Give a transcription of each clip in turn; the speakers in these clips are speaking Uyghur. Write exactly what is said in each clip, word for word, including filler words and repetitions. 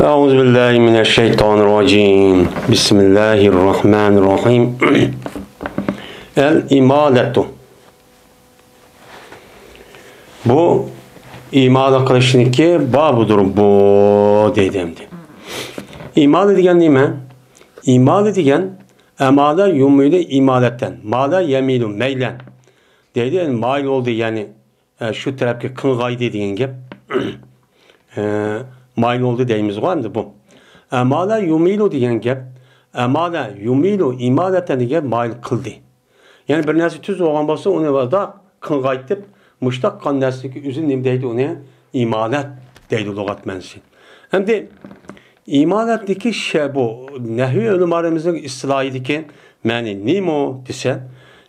أعوذ بالله من الشيطان الرجيم. بسم الله الرحمن الرحيم. الإمالة. بۇ ئىمالە قىلىشنىڭكى بابىدۇر بۇ دەيدۇ ئەمدى. ئىمالە دېگەن نېمە؟ ئىمالە دېگەن ئەمالە يۇمىلۇ ئىمالەتەن، مالە يەمىلۇ مەيلەن دەيدۇ. يەنى مايىل بولدى، يەنى ئە، شۇ تەرەپكە قىڭغايدى دېگەن گەپ. ئە، مايىل بولدى دەيمىزغۇ ئەمدى بۇ. ئەمالە يۇمىلۇ دېگەن گەپ. ئەمالە يۇمىلۇ ئىمالەتەن دېگەن مايىل قىلدى. يەنى بىر نەرسە تۈز بولغان بولسا، ئۇنى بۇنداق قىڭغايتىپ، مۇشتاق قىلغان نەرسىنىڭكى ئۆزىنى نېمە دەيدۇ؟ ئۇنى ئىمالەت دەيدۇ لۇغەت مەنىسى. ئەمدى ئىمالەتنىڭكى شە-، بۇ نەھۋى ئۆلىمالىرىمىزنىڭ ئىستىلاھىدىكى مەنى نېمە دېسە،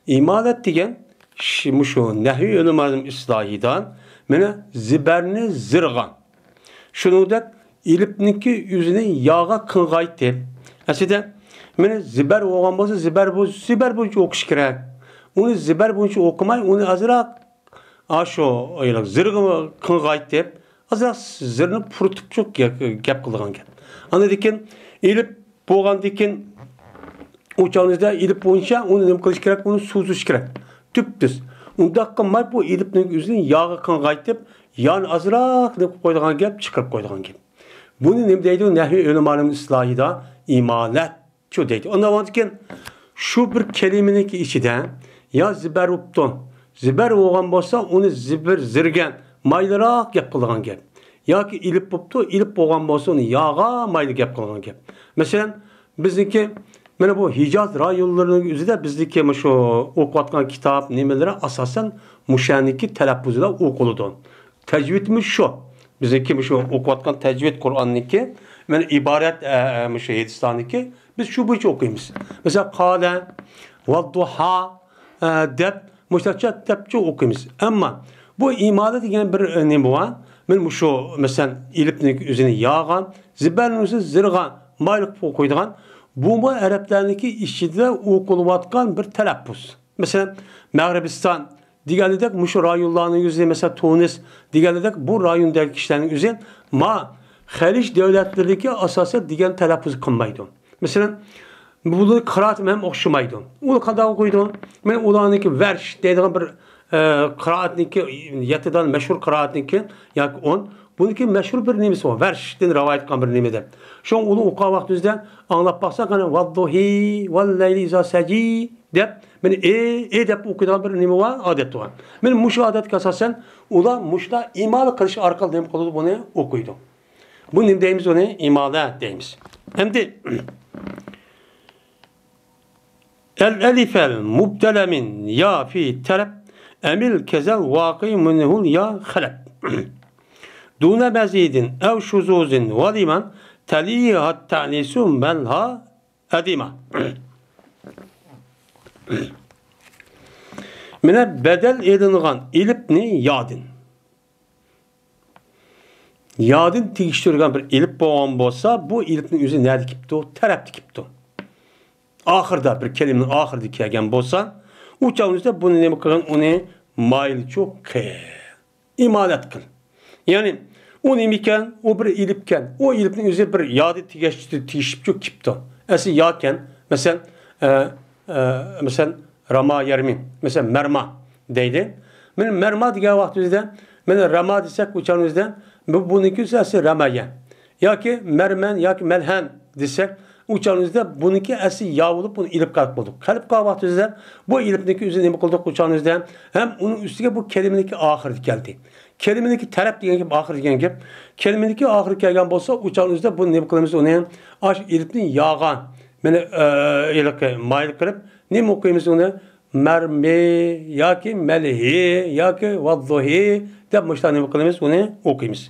ئىمالەت دېگەن ش-، مۇشۇ نەھۋى ئۆلىمالىرىنىڭ ئىستىلاھىدا مانا زىبەرنى زىرغا، شۇنىڭدەك ئېلىپنىڭكى ئۆزىنى ياغا قىڭغايتىپ، ئەسلىدە مانا زىبەر بولغان بولسا، زىبەر بو-، زىبەر بويىچە ئوقۇش كېرەك. ئۇنى زىبەر بويىچە ئوقۇماي، ئۇنى ئازراق ئاشۇ زىرغا قىڭغايتىپ، ئازراق زىرنى پۇرىتىپچۇ گەپ، گەپ قىلىدىغان گەپ. ئاندىن كېيىن ئېلىپ بولغاندىن كېيىن، ئۇ چاغدا ئېلىپ بويىچە ئۇنى نېمە قىلىش كېرەك؟ ئۇنى سوزۇش كېرەك. تۈپتۈز. ئۇنداق قىلماي، بۇ ئېلىپنىڭ ئۆزىنى ياغا قىڭغايتىپ، يانى ئازراق نېمە قىلىپ قويىدىغان گەپ، چىقىرىپ قويىدىغان گەپ. بۇنى نېمە دەيدۇ؟ نەھۋى ئۆلىمالىرىنىڭ ئىستىلاھىدا ئىمالەت. شۇ دەيدۇ. ئۇنداق بولغاندىكىن، شۇ بىر كەلىمىنىڭكى ئىچىدە يا زىبەر بوپتۇ. زىبەر بولغان بولسا، ئۇنى زىبىر زىرگەن مايلىراق گەپ قىلىدىغان گەپ. ياكى ئېلىپ بوپتۇ، ئېلىپ بولغان بولسا، ئۇنى ياغا مايلى گەپ قىلىدىغان گەپ. مەسىلەن، بىزنىڭكى مانا بۇ ھىجاز رايونلىرىنىڭ ئۆزىدە بىزنىڭكى مۇشۇ ئوقۇۋاتقان كىتاب نېمىلىرى ئاساسەن مۇشۇنىڭكى تەلەپپۇزىدا ئوقۇلىدۇ. تەجۋىدىمىز شۇ. بىزنىڭكى مۇشۇ ئوقۇۋاتقان تەجۋىد قۇرئاننىڭكى، مانا ئىبارەت، ئە، ئە، مۇشۇ ھەدىسلەرنىڭكى بىز شۇ بويىچە ئوقۇيمىز. مەسىلەن، قالە، ۋەددۇھا، ئە، دەپ، مۇشۇنداقچە دەپچۇ ئوقۇيمىز. ئەمما بۇ ئىمالە دېگەن بىر، ئە، نېمە بار. مانا مۇشۇ، مەسىلەن، ئېلىپنىڭ ئۆزىنى ياغان، زىبەرنىڭ ئۆزىنى زىرغان، مايلىق قويىدىغان. بۇمۇ ئەرەبلەرنىڭكى ئىچىدە ئوقۇلۇۋاتقان بىر تەلەپپۇز. مەسىلەن، مەغرىبىستان دېگەنلىدەك مۇشۇ رايونلارنىڭ ئۆزى، مەسىلەن، تۇنىس دېگەنلىدەك بۇ رايوندىكى كىشىلەرنىڭ ئۆزى ما خەلىج دۆلەتلىرىدىكى ئاساسەن دېگەن تەلەپپۇز قىلمايدۇ. مەسىلەن، بۇلار قىرائىتى ھەم ئوخشىمايدۇ. ئۇلار قانداق ئوقۇيدۇ؟ مەن ئۇلارنىڭكى ۋەرش دەيدىغان بىر، ئە، قىرائەتنىڭكى يەتتە دانە مەشھۇر قىرائەتنىڭكى ياكى ئون، بۇنىڭكى مەشھۇر بىر نېمىسى بار، ۋەرشتىن رىۋايەت قىلغان بىر نېمە دەپ. شۇڭا ئۇنى ئوقۇغان ۋاقتىمىزدا ئاڭلاپ باقساق، قېنى، ۋەددۇھى ۋەللەيلى ئىزا سەجى دەپ، مانا ئى، ئى دەپ ئوقۇيدىغان بىر نېمە بار، ئادەت بار. مانا مۇشۇ ئادەتكە ئاساسەن ئۇلار مۇشۇنداق ئىمالە قىلىش ئارقىلىق نېمە قىلىدۇ، بۇنى ئوقۇيدۇ. بۇ نېمە دەيمىز ئۇنى؟ ئىمالە دەيمىز. ئەمدى ئەل ئەلىفەل مۇبدەلە مىن يا فى تەرەپ ئەمىل كەزەل ۋاقى مىنھۇل يا خەلەپ دۇنە مەزىدىن ئەۋ شۇزۇزىن ۋەلىمان تەلىھا تەنىسۇ مەلھا ئەدىما. مانا بەدەل ئېلىنغان ئېلىپنى يادىن. يادىن تېگىشتۈرگەن بىر ئېلىپ بولغان بولسا، بۇ ئېلىپنىڭ ئۆزى نەدە كېلىپتۇ؟ تەرەپتە كېلىپتۇ. ئاخىرىدا، بىر كەلىمىنىڭ ئاخىرىدا كەلگەن بولسا، ئۇ چاغنىڭ ئۆزىدە بۇنى نېمە قىلغان؟ ئۇنى مايىلچۇ قىل. ئىمالەت قىل. يەنى، ئۇ نېمىكەن؟ ئۇ بىر ئېلىپكەن. ئۇ ئېلىپنىڭ ئۆزى بىر يادىن تېگىش-، تېگىشىپچۇ كېلىپتۇ. ئەسلى ياكەن. مەسىلەن، ئە، ئە، مەسىلەن، راما يەرمى، مەسىلەن، مەرما دەيدۇ. مانا مەرما دېگەن ۋاقتىمىزدا، مانا راما دېسەك، ئۇ چاغنىڭ ئۆزىدە، بۇ، بۇنىڭكى ئۆزى ئەسلى رەمەيە. ياكى مەرمەن ياكى مەلھەن دېسەك، ئۇ چاغنىڭ ئۆزىدە بۇنىڭكى ئەسلى يا بولۇپ، بۇنى ئېلىپ قالغان بولدۇق. قېلىپ قالغان ۋاقتىمىزدا، بۇ ئېلىپنىڭكى ئۆزى نېمە قىلدۇق ئۇ چاغنىڭ ئۆزىدە؟ ھەم ئۇنىڭ ئۈستىگە بۇ كەلىمىنىڭكى ئاخىرىدا كەلدى. كەلىمىنىڭكى تەرەپ دېگەن گەپ، ئاخىر دېگەن گەپ. كەلىمىنىڭكى ئاخىرى كەلگەن بولسا، ئۇ چاغنىڭ ئۆزىدە بۇنى نېمە قىلىمىز ئۇنى؟ ئاش ئېلىپنى ياغا، مانا، ئە، ھېلىقى مايىل قىلىپ، نېمە ئوقۇيمىز ئۇنى؟ مەرمى ياكى مەلھى ياكى ۋەززۇھى دەپ مۇشۇنداق نېمە قىلىمىز؟ ئۇنى ئوقۇيمىز.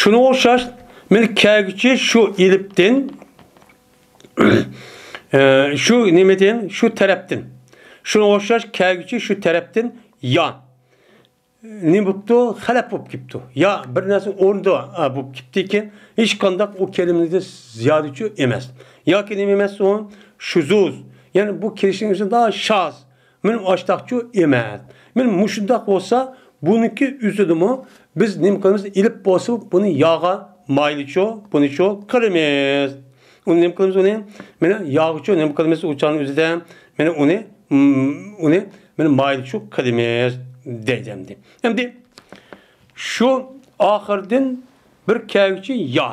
شۇنىڭغا ئوخشاش، مانا كەلگۈچى شۇ ئېلىپتىن، ئە، شۇ نېمىدىن؟ شۇ تەرەپتىن. شۇنىڭغا ئوخشاش كەلگۈچى شۇ تەرەپتىن يا. نېمە بوپتۇ؟ خەلەپ بوپ كېپتۇ. يا بىر نەرسە ئورنىدا، ئا، بوپ كېپتىكەن، ھېچقانداق ئۇ كەلىمىدە زىيادىچۇ ئەمەس. ياكى نېمە ئەمەس ئۇ؟ شۇزۇز. يەنى بۇ كېلىشنىڭ ئۆزىدە شاز. مانا ئاشتاقچۇ ئەمەس. مانا مۇشۇنداق بولسا، بۇنىڭكى ئۆزىدىمۇ بىز نېمە قىلىمىز؟ ئېلىپ بولسا، بۇنى ياغا مايلىچۇ، بۇنىچۇ قىلىمىز. ئۇنى نېمە قىلىمىز ئۇنى؟ مانا ياغىچۇ نېمە قىلىمىز ئۇ چاغنىڭ ئۆزىدە؟ مانا ئۇنى، مم، ئۇنى مانا مايلىچۇ قىلىمىز دەيدۇ ئەمدى. ئەمدى شۇ ئاخىردىن بىر كەلگۈچى يا.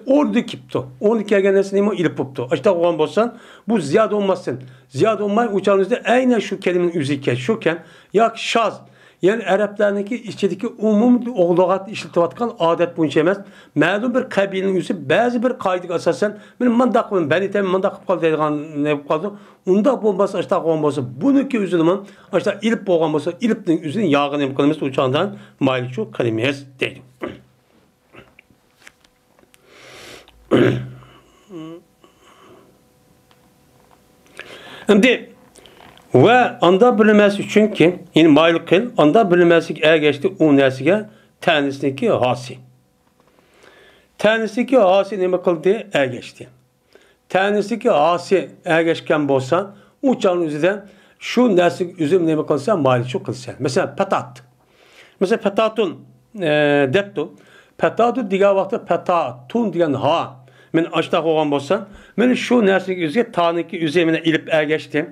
ئوردا كېپتۇ. ئوردا كەلگەن نەرسىنى ئېلىپ بوپتۇ. ئاشتاق بولغان بولسا، بۇ زىيادە بولماستىن. زىيادە بولماي، ئۇ چاغنىڭ ئۆزىدە ئەينەن شۇ كەلىمىنىڭ ئۆزى ئىكەن. شۇكەن، ياكى شاز. يەنى ئەرەبلەرنىڭكى ئىچىدىكى ئومۇمىي لۇغەتتە ئىشلىتىۋاتقان ئادەت بويىچە ئەمەس، مەلۇم بىر قەبىلىنىڭ ئۆزى بەزى بىر قائىدىگە ئاساسەن، مانا مۇنداق قىلىپ، بەنى تەيمىم مۇنداق قىلىپ قالدى دەيدىغان نېمە قىلىپ قالىدۇ. ئۇنداق بولماس، ئاشتاق بولغان بولسا، بۇنىڭكى ئۆزىدىمۇ، ئاشتاق ئېلىپ بولغان بولسا، ئېلىپنىڭ ئۆزىنى ياغا نېمە قىلىمىز، ئۇ چاغدا مايلىچۇ قىلىمىز دەيدۇ. ئەمدى ۋە ئاندا بىر نېمىسى ئۈچۈنكى، يەنى مايىل قىل، ئاندا بىر نېمىسىگە ئەگەشتى ئۇ نەرسىگە تەنىسنىكى ھاسى. تەنىسنىكى ھاسى نېمە قىلدى؟ ئەگەشتى. تەنىسىكى ھاسى ئەگەشكەن بولسا، ئۇ چاغنىڭ ئۆزىدە شۇ نەرسىگە ئۆزۈم نېمە قىلسا، مايىلچۇ قىلسا. مەسىلەن، پەتات. مەسىلەن، پەتاتۇن، ئە، دەپتۇ. پەتاتۇ دېگەن ۋاقىتتا پەتاتۇن دېگەن ھا. مەن ئاشتاق بولغان بولسا، مەن شۇ نەرسىگە ئۆزى تانىكى ئۆزى مەن ئېلىپ ئەگەشتىم.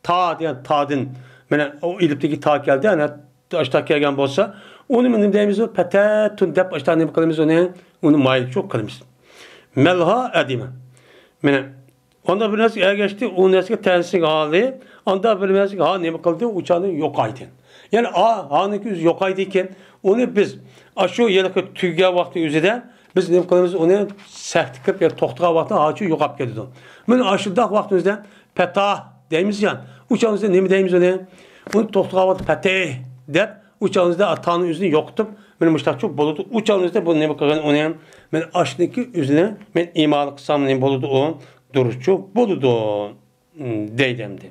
تا دېگەن تادىن، مەن ئۇ ئېلىپتىكى تا كەلدى. ئەنە ئاشتاق كەلگەن بولسا، ئۇنى نېمە دەيمىز؟ پەتەتۇن دەپ ئاشتاق نېمە قىلىمىز ئۇنى؟ ئۇنى مايىلچۇ قىلىمىز. مەلھا ئەدىمە. مانا، ئاندا بىر نەرسىگە ئەگەشتى، ئۇ نەرسىگە تەنسىك ھالى، ئاندا بىر نەرسىگە ھا نېمە قىلدى؟ ئۇ چاغدا يوقايدى. يەنى ئا، ھانىڭكى ئۆزى يوقايدىكەن، ئۇنى بىز ئاشۇ ھېلىقى تۈگىگەن ۋاقتى ئۆزىدە بىز نېمە قىلىمىز؟ ئۇنى سەھتە كىرىپ يا توختىغان ۋاقتىدا ھاچۇ يوقاپ كېتىدۇ. مانا ئاشۇنداق ۋاقتىمىزدا پەتاھ دەيمىز يا، ئۇ چاغىمىزدا نېمە دەيمىز ئۇنى؟ ئۇنى توختىغان ۋاقتىدا پەتىھ دەپ، ئۇ چاغىمىزدا تانىڭ ئۆزىنى يوقىتىپ، مانا مۇشۇنداقچۇ بولىدۇ. ئۇ چاغىمىزدا بۇ نېمە قىلغان ئۇنى؟ مەن ئاشنىڭكى ئۆزىنى مەن ئىمالىق قىلسام نېمە بولىدۇ ئۇ؟ دۇرۇسچۇ بولىدۇ، دەيدۇ ئەمدى.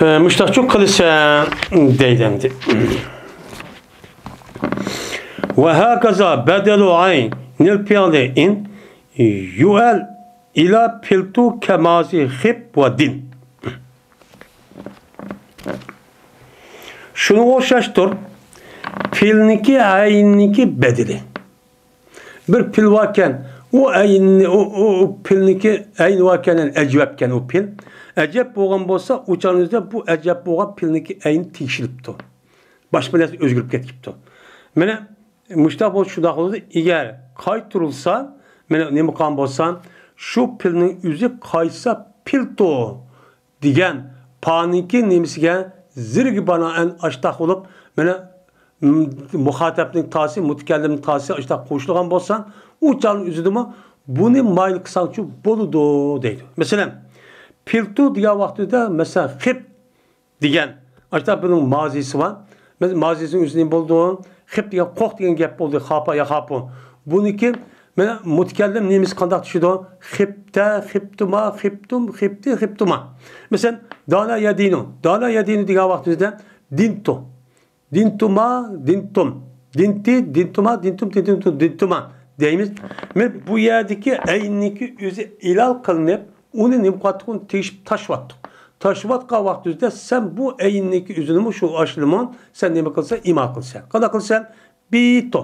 ھە، مۇشتاقچۇ قىلىسەن دەيدۇ ئەمدى. ۋە ھاكازا بەدەلۇ ئەينىل پىئلى ئىن يۇئەل ئىلا پىلتۇ كەمازى خىب ۋە دىن. شۇنىڭغا ئوخشاشتۇر، پېئىلنىڭكى ئەيننىڭكى بەدىلى. بىر پېئىل باركەن، ئۇ ئەيننى، ئۇ، ئۇ، ئۇ پېئىلنىڭكى ئەينى باركەن، يەنى ئەجۋەبكەن ئۇ پېئىل. ئەجەب بولغان بولسا، ئۇ چاغنىڭ ئۆزىدە بۇ ئەجەب بولغان پېئىلنىڭكى ئەينى تېگىشىلىپتۇ. باشقا بىر نەرسە ئۆزگىرىپ كېتىپتۇ. مانا مۇشۇنداق بولسا شۇنداق بولىدۇ. ئەگەر قايتۇرۇلسا، مانا نېمە قىلغان بولسا، شۇ پېئىلنىڭ ئۆزى قايتسا پىلتۇ دېگەن پانىڭكى نېمىسىگە زىرگە بانائەن ئاشتاق بولۇپ، مانا، م، مۇخاتەپنىڭ تاسى، مۇتەكەللىمنىڭ تاسى ئاشتاق قوشۇلغان بولسا، ئۇ چاغنىڭ ئۆزىدىمۇ بۇنى مايىل قىلساڭچۇ بولىدۇ دەيدۇ. مەسىلەن، پىلتۇ دېگەن ۋاقتىدا، مەسىلەن، خىب دېگەن، ئاشتاق بۇنىڭ مازىسى بار. مەسىلەن، مازىسىنىڭ ئۆزى نېمە بولىدۇ؟ خىب دېگەن قوق دېگەن گەپ بولدى. خاپا يا خاپۇ. بۇنىڭكى مانا مۇتەكەللىم نېمىسى قانداق چۈشىدۇ؟ خىبتە، خىبتۇما، خىبتۇم، خىبتى، خىبتۇما. مەسىلەن، دانا يەدىنۇ. دانا يەدىنۇ دېگەن ۋاقتىمىزدا دىنتۇ. دىنتۇما، دىنتۇم. دىنتى، دىنتۇما، دىنتۇم، دىنتۇم، دىنتۇما دەيمىز. مانا بۇ يەردىكى ئەيننىڭكى ئۆزى ئىلال قىلىنىپ، ئۇنى نېمە قىلىۋاتتۇق؟ ئۇنى تېگىشىپ تاشلىۋاتتۇق. تاشلىۋاتقان ۋاقتىمىزدا سەن بۇ ئەيننىڭكى ئۆزىنىمۇ شۇ ئاشلىمۇ سەن نېمە قىلسەن؟ ئىمال قىلسەن. قانداق قىلسەن؟ بىتو.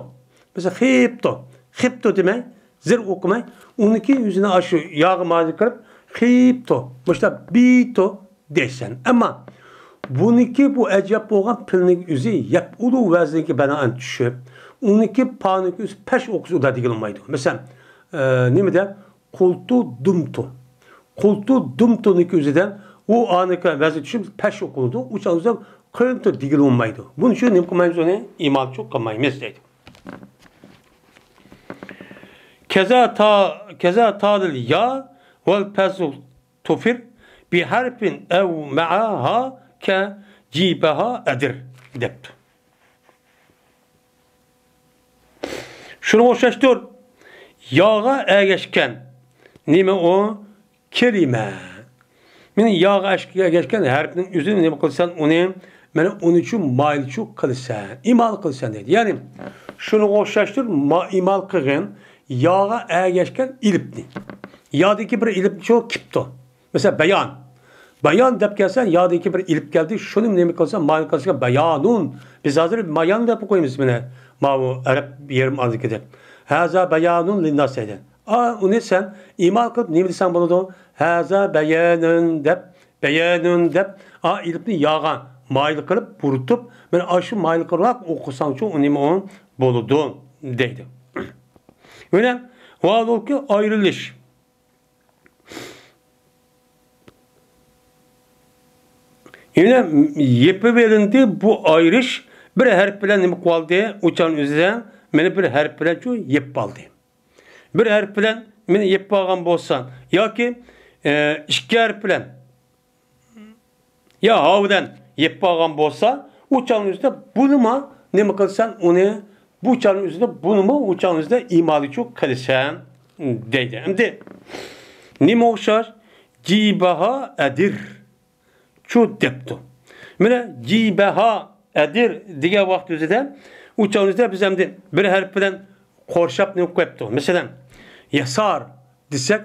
مەسىلەن، خىپتو. خىپتو دېمەي، زىر ئوقۇماي. ئۇنىڭكى يۈزىنى ئاشۇ ياغا مانا كىرىپ، خىپتو. مۇشۇنداق بىتو دەيسەن. ئەمما بۇنىڭكى بۇ ئەجەب بولغان پېئىلنىڭ ئۆزى يەپئۇلۇ ۋەزنىگە بىنائەن چۈشۈپ، ئۇنىڭكى پانىڭكى ئۆزى پەش ئوقۇسى ئۇدا دېگىلى بولمايدۇ. مەسىلەن، ئە، نېمىدە؟ قۇلتۇ دۇمتۇ. قۇلتۇ دۇمتۇنىڭكى ئۆزىدە ئۇ ئانىكى ۋەزنى چۈشۈپ پەش ئوقۇلىدۇ. ئۇ چاغدا قىلتۇ دېگىلى بولمايدۇ. بۇنىڭ ئۈچۈن نېمە قىلمايمىز ئۇنى؟ ئىمالچۇ قىلمايمىز دەيدۇ. كەزا تا، كەزا تالىل يا ۋەل پەزۇ تۇفىر بىھەرپىن ئەۋ مەئەھا كە جىبەھا ئەدىر دەپتۇ. شۇنىڭغا ئوخشاشتۇر، ياغا ئەگەشكەن نېمە ئۇ؟ كەلىمە. مانا ياغا ئەگەشكەن ھەرپنىڭ ئۆزىنى نېمە قىلسەن، ئۇنى مانا ئۇنىچۇ مايىلچۇ قىلىسەن، ئىمال قىلىسەن دەيدۇ. يەنى شۇنىڭغا ئوخشاشتۇر، ما-، ئىمال قىلغىن ياغا ئەگەشكەن ئېلىپنى. يادىكى بىر ئېلىپنىچۇ كىپتۇ. مەسىلەن، بايان. بايان دەپ كەلسە، يادىكى بىر ئېلىپ كەلدى، شۇنى نېمە قىلسا، مايىل قىلسا، بايانۇن. بىز ھازىر مايان دەپ ئوقۇيمىز، مانا، ماۋۇ ئەرەب يېرىم ئارىدىكىدەك. ھازا بايانۇن لىنناس دەيدۇ. ئا، ئۇنى سەن ئىمال قىلىپ نېمە دېسەڭ بولىدۇ؟ ھازا بايانۇن دەپ، بايانۇن دەپ، ئا، ئېلىپنى ياغا مايىل قىلىپ، بۇرۇتۇپ، مانا ئاشۇ مايىل قىلىپ ئوقۇساڭچۇ، ئۇ نېمە ئۇ بولىدۇ، دەيدۇ. يەنە ۋالۇلكى ئايرىلىش. يەنە يېپىۋېلىندى بۇ ئايرىش، بىر ھەرپ بىلەن نېمە قىلىۋالدى؟ ئۇچان ئۆزىدە مېنى بىر ھەرپ بىلەنچۇ يېپىۋالدى. بىر ھەرپ بىلەن مېنى يېپىۋالغان بولسا، ياكى، ئە، ئىككى ھەرپ بىلەن يا ھا بىلەن يېپىپ ئالغان بولسا، ئۇ چاغنىڭ ئۆزىدە بۇنىمۇ نېمە قىلىسەن ئۇنى، بۇ چاغنىڭ ئۆزىدە بۇنىمۇ ئۇ چاغنىڭ ئۆزىدە ئىمالىچۇ قىلىسەن دەيدۇ. ئەمدى نېمە ئوخشاش؟ جىبەھا ئەدىر چۇ دەپتۇ. مانا جىبەھا ئەدىر دېگەن ۋاقىت ئۆزىدە ئۇ چاغنىڭ ئۆزىدە بىز ئەمدى بىر ھەرپ بىلەن قورشاپ نېمە قويۇپتۇ. مەسىلەن، ياسار دېسەك،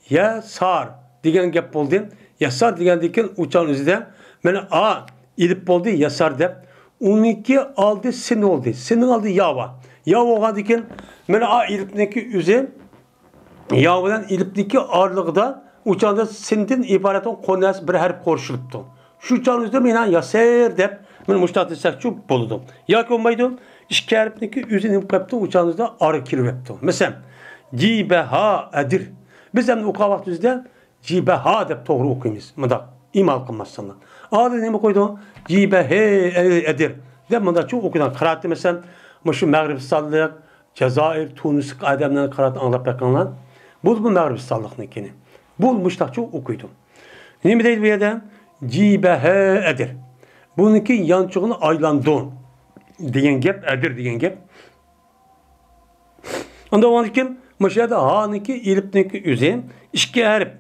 يەسار دېگەن گەپ بولدى. ياسار دېگەندىن كېيىن ئۇ چاغنىڭ ئۆزىدە مانا ئا ئېلىپ بولدى، ياسار دەپ. ئۇنىڭكى ئالدى سىن بولدى. سىننىڭ ئالدى يا بار. يا بولغاندىن كېيىن مانا ئا ئېلىپنىڭكى ئۆزى يا بىلەن ئېلىپنىڭكى ئارىلىقىدا ئۇ چاغدا سىندىن ئىبارەت بولغان قول نەرسە بىر ھەرپ قورشىلىپتۇ. شۇ چاغنىڭ ئۆزىدە مانا ياسىر دەپ مانا مۇشۇنداق دېسەكچۇ بولىدۇ. ياكى بولمايدۇ. ئىككى ھەرپنىڭكى ئۆزى نېمە قىلىپتۇ؟ ئۇ چاغنىڭ ئۆزىدە ئارا كىرىۋەپتۇ. مەسىلەن، جىبەھا ئەدىر. بىز ئەمدى ئوقۇغان ۋاقتىمىزدا جىبەھا دەپ توغرا ئوقۇيمىز. مۇنداق ئىمال قىلماستىن. ئالدىدا نېمە قويدۇ؟ جىبەھى ئەدىر دەپ مۇنداقچۇ ئوقۇيدۇ. قىرائەتتە مەسىلەن، مۇشۇ مەغرىبىستانلىق، جازائىر، تۇنىسلىق ئادەملەرنىڭ قىرائىتىنى ئاڭلاپ بېقىڭلار. بۇ، بۇ مەغرىبىستانلىقنىڭكىنى. بۇ مۇشۇنداقچۇ ئوقۇيدۇ. نېمە دەيدۇ بۇ يەردە؟ جىبەھە ئەدىر. بۇنىڭكى يانچۇقىنى ئايلاندۇر دېگەن گەپ، ئەدىر دېگەن گەپ. ئاندىن ئۇنىڭدىن كېيىن مۇشۇ يەردە ھانىڭكى، ئېلىپنىڭكى ئۆزى ئىككى ھەرپ.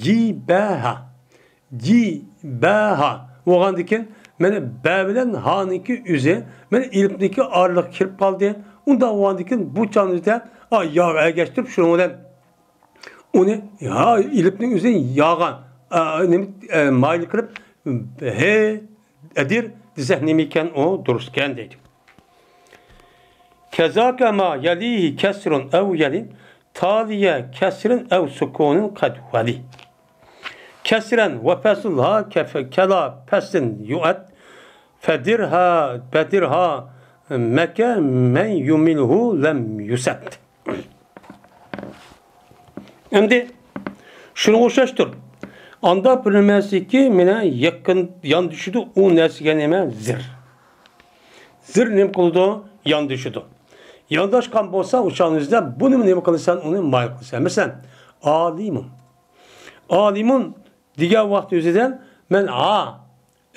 جىبەھا. جىبەھا. بولغاندىن كېيىن مانا بە بىلەن ھانىڭكى ئۆزى مانا ئېلىپنىڭكى ئارىلىقى كىرىپ قالدى. ئۇنداق بولغاندىن كېيىن بۇ چاغنىڭ ئۆزىدە، ئا، ياغا ئەگەشتۈرۈپ شۇنىڭ بىلەن ئۇنى، ھا، ئېلىپنىڭ ئۆزى ياغا، ئا، نېمە، ئە، مايىل قىلىپ، ھې، ئەدىر دېسەك نېمە ئىكەن، ئۇ دۇرۇس ئىكەن دەيدۇ. كەزاكە ما يەلىھى كەسرۇن ئەۋ يەلى تالىيە كەسرىن ئەۋ سۇكۇنىن قەد ۋەلى. كەسرەن ۋە پەسلۇن ھا كەف-، كەلا پەسلىن يۇئەت فەدىرھا بەدىرھا مەكە مەن يۇمىلھۇ لەم يۇسەت. ئەمدى شۇنىڭغا ئوخشاشتۇر. ئاندا بىر نېمەسىكى مېنە يېقىن ياندىشىدۇ، ئۇ نەرسىگە نېمە؟ زىر. زىر نېمە قىلىدۇ؟ ياندىشىدۇ. يانداشقان بولسا، ئۇ چاغنىڭ ئۆزىدە بۇنىمۇ نېمە قىلىسەن؟ ئۇنى مايىل قىلىسەن. مەسىلەن، ئالىمۇن. ئالىمۇن دېگەن ۋاقىت ئۆزىدە مەن ھا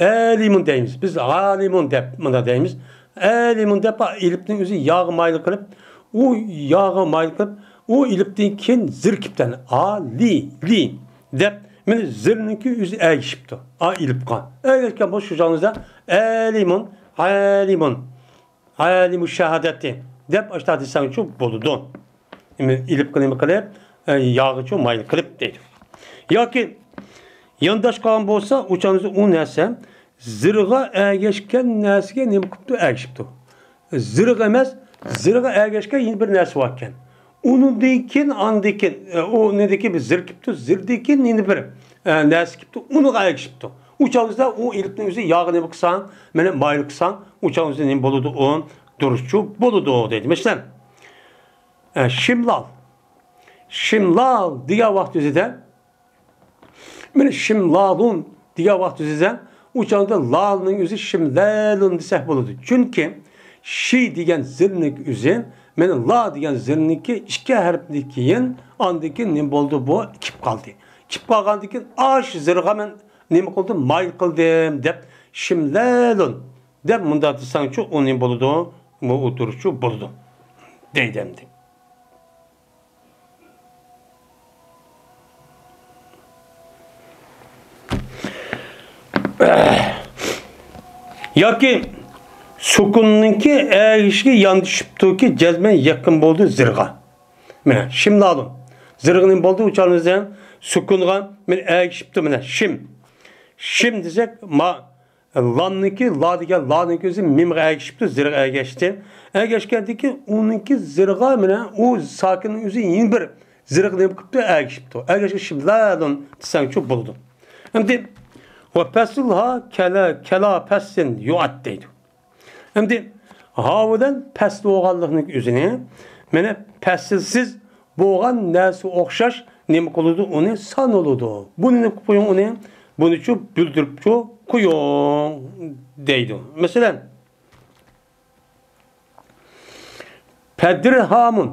ئەلىمۇن دەيمىز. بىز ئالىمۇن دەپ مۇنداق دەيمىز. ئەلىمۇن دەپ ئېلىپنىڭ ئۆزى ياغا مايىل قىلىپ، ئۇ ياغا مايىل قىلىپ، ئۇ ئېلىپتىن كېيىن زىر كېلىپتۇ. ئالى، لى دەپ مانا زىرنىڭكى ئۆزى ئەگىشىپتۇ. ئا ئېلىپقا. ئەگىشكەن بولسا شۇ جايىمىزدا ئەلىمۇن، ئالىمۇن. ئالىمۇ شاھادەتى دەپ ئاشۇنداق دېسەڭچۇ بولىدۇ. ئېلىپقا نېمە قىلىپ، ئە، ياغىچۇ مايىل قىلىپ دەيدۇ. ياكى يانداش قالغان بولسا، ئۇ چاغدا ئۇ نەرسە زىرغا ئەگەشكەن نەرسىگە نېمە قىپتۇ؟ ئەگىشىپتۇ. زىرغا ئەمەس، زىرغا ئەگەشكەن يەنە بىر نەرسە باركەن. ئۇنىڭدىن كېيىن، ئاندىن كېيىن، ئە، ئۇنىڭدىن كېيىن بىر زىر كېپتۇ، زىردىن كېيىن يەنە بىر، ئە، نەرسە كېپتۇ، ئۇنىڭغا ئەگىشىپتۇ. ئۇ چاغدا ئۇ ئېلىپنىڭ ئۆزى ياغا نېمە قىلساڭ، مانا مايىل قىلساڭ، ئۇ چاغدا نېمە بولىدۇ؟ ئۇ دۇرۇسچۇ بولىدۇ دەيدۇ. مەسىلەن، ئە، شىملال. شىملال دېگەن ۋاقىت ئۆزىدە، مانا شىملالۇن دېگەن ۋاقىت ئۆزىدە، ئۇ چاغدا لالنىڭ ئۆزى شىملەلۇن دېسەك بولىدۇ. چۈنكى شى دېگەن زىرنىڭ ئۆزى، مانا لا دېگەن زىرنىڭكى ئىككى ھەرپتىن كېيىن، ئاندىن كېيىن نېمە بولدى بۇ؟ كېلىپ قالدى. كېلىپ قالغاندىن كېيىن ئاش زىرغا مەن نېمە قىلدىم؟ مايىل قىلدىم دەپ، شىملەلۇن دەپ مۇنداق دېسەڭچۇ، ئۇ نېمە بولىدۇ؟ ئۇ ئولتۇرۇشچۇ بولىدۇ دەيدۇ ئەمدى. ياكى سۈكۈننىڭكى ئەگىشىگە ياندىشىپتۇكى، جەزمەن يېقىن بولدى زىرغا. مانا، شىملالۇ. زىرغا نېمە بولدى؟ ئۇ چاغدا سۈكۈنغا مانا ئەگىشىپتۇ، مانا، شىم. شىم دېسەك، ما، لامنىڭكى، لا دېگەن لانىڭكى ئۆزى مىمغا ئەگىشىپتۇ، زىرغا ئەگەشتى. ئەگەشكەندىن كېيىن ئۇنىڭكى زىرغا، مانا، ئۇ ساكىننىڭ ئۆزى يەنە بىر زىرغا نېمە قىپتۇ؟ ئەگىشىپتۇ. ئەگەشكەن شىملالۇن دېسەڭچۇ بولىدۇ. ئەمدى، ۋە پەسلۇھا كەلا، كەلا پەسلىن يۇئەد دەيدۇ. ئەمدى ھا بىلەن پەسلى بولغانلىقنىڭ ئۆزىنى، مانا، پەسىلسىز بولغان نەرسە ئوخشاش نېمە قىلىدۇ؟ ئۇنى سانىلىدۇ. بۇنى نېمە قىلىپ قويۇڭ ئۇنى؟ بۇنىچۇ بىلدۈرۈپچۇ قويۇڭ دەيدۇ. مەسىلەن، پەدرىھامۇن.